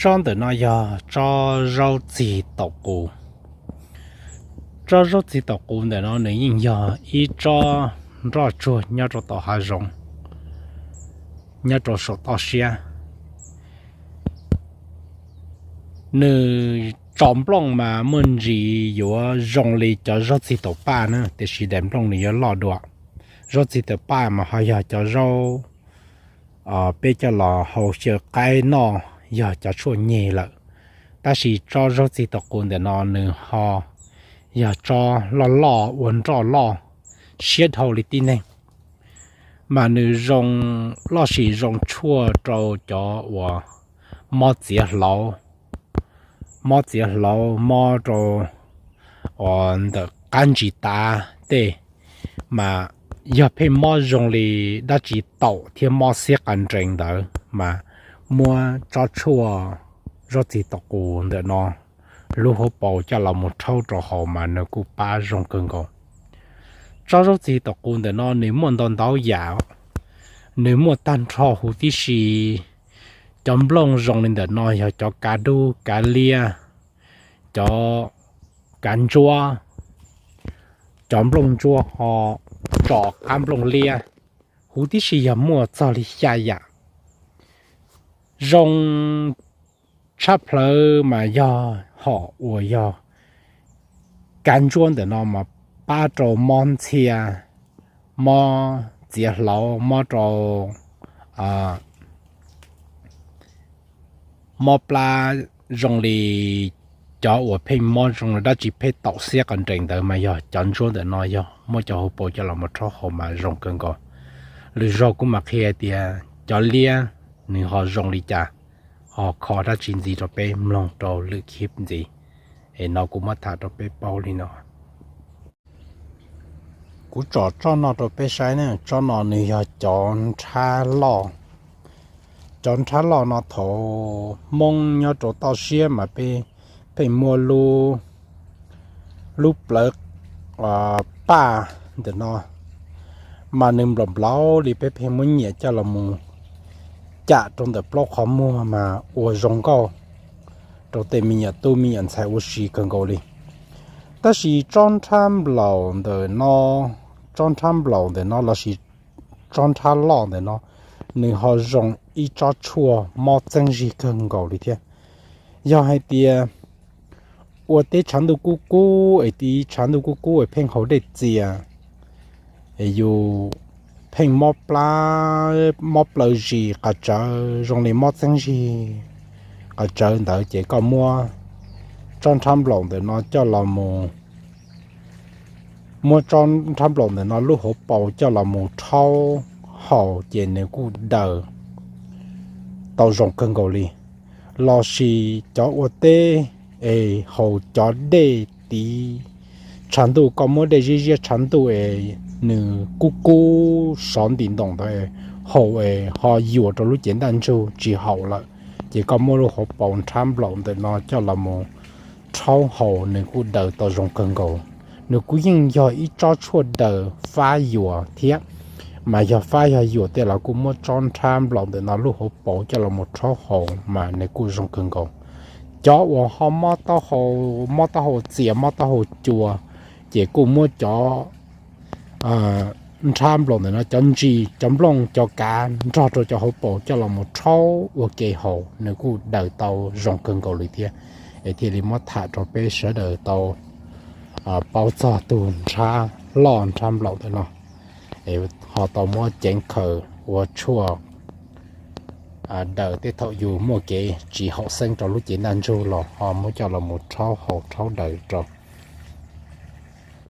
Tsob ntawm no yog tsob zaub txig taum qus. Tsob zaub txig taum qus ntawm no nws yeej yog ib tsob nroj tsuag nyob rau tom hav zoov, nyob rau saum toj siab. Nws tso nplooj mas muaj ntsis yuav zoo li cov zaub txig taum paj na, tiam sis daim nplooj nws yuav loj dua. Zaub txig taum paj mas ho yog cov zaub peb coj los hau xyaw qaib noj, yog cov tshuaj nyeg lawm. Tab sis tsob zaub txig taum qus ntawm no nws ho yog tsob loj loj ua nroj loj siab dhau li tib neeg, mas nws zoo loj sis zoo tshuaj rau cov uas mob txiav hlauv, mob txiav hlauv, mob rau uas ntawm qab ntsis tav tej, mas yog pheej mob zoo li dab tsi taum thiab mob xiab qas nrees ntawd mas muab tsob tshuaj zaub txig taum qus ntawm no lub hauv paus coj los mus rhaub rau haus mas nws kuj pab zoo kawg nkaus. Tsob zaub txig taum qus ntawm no nws muaj ntau ntau yam, nws muaj tag nrho huv tib si. Cov nplooj zoo li ntawm no yog cov kav dub kav liab, cov kav ntsuab, cov nplooj ntsuab ho tso qab nplooj liab, huv tib si yog muaj txog li xya yam. Zoo tshaj plaws mas yog hom uas yog kav ntsuab ntawm no mas pab rau mob ntxhia, mob txiav hlauv, mob rau mob plab, zoo li cov uas pheej mob zoo li dab tsi pheej taum xiab qas nrees ntawd mas yog cov ntsuab ntawm no yog muab cov hauv paus coj los mus rhaub haus mas zoo kawg nkaus. Lwm zaug kuv mam qhia tias cov liab nws ho zoo li cas, ho kho dab tsi ntxiv rau peb mloog rau lwm khib ntxiv. Es no kuv muab tham rau peb paub li no. Kuv tsom tsob no rau peb saib ne, tsob no nws yog cov nrhab loj. Cov nrhab loj no thaum Hmoob nyob rau toj siab mas peb pheej muab lub, lub plawv paj ntawm no mas nws nplaum nplaum li, peb pheej muab nyiam coj los mus cam rau ntawm plaub qhov muag mas ua zoo nkauj rau tej me nyuam tub me nyuam ntxhais ua si kawg nkaus li. Tab sis tsob nrhab nplaum ntawm no, tsob nrhab nplaum ntawm no lossis tsob nrhab loj ntawm no, nws ho zoo ib tsob tshuaj mob txeeb zig kawg nkaus li thiab. Yog hais tias ua teb tshav ntuj kub kub es tiv tshav ntuj kub kub es pheej haus dej txias, es yus pheej mob plab, mob plaws zis qas tsawv, zoo li mob txeeb zig qas tsawv ntawd ces koj muab tsob nrhab nplaum ntawm no coj los mus, muab tsob nrhab nplaum ntawm no lub hauv paus coj los mus rhaub haus ces nws kuj daws tau zoo kawg nkaus li. Lossis cov ua teb es haus cov dej tiv tshav ntuj, koj muab dej ziab ziab tshav ntuj es nws kub kub sov ntim ntoos ntawd haus es ho yuam rau lub cev ntaj ntsug tsis haum lawm, ces koj muab lub hauv paus nrhab nplaum ntawm no coj los mus rhaub haus nws kuj daws tau zoo kawg nkaus. Nws kuj yeej yog ib tsob tshuaj daws fab yuam thiab, mas yog fab yog yuam tej los kuj muab tsob nrhab nplaum ntawm no lub hauv paus coj los mus rhaub haus mas nws kuj zoo kawg nkaus. Cov uas ho mob taub hau, mob taub hau txias, mob taub hau cua, ces kuj muab cov nrhab nplaum ntawm no, cov ntsis, cov nplooj, cov kav nrog rau cov hauv paus coj los mus rhaub ua ke haus nws kuj daws tau zoo kawg nkaus li thiab. Es thiaj li muab tham rau peb sawv daws tau paub txog tus nrhab loj nrhab nplaum ntawm no, es ho tau muab ceev khaws ua tshuaj daws tej thaum yus muaj kev tsis haum xeeb rau lub cev ntaj ntsug los ho muab coj los mus rhaub haus rhaub daws rau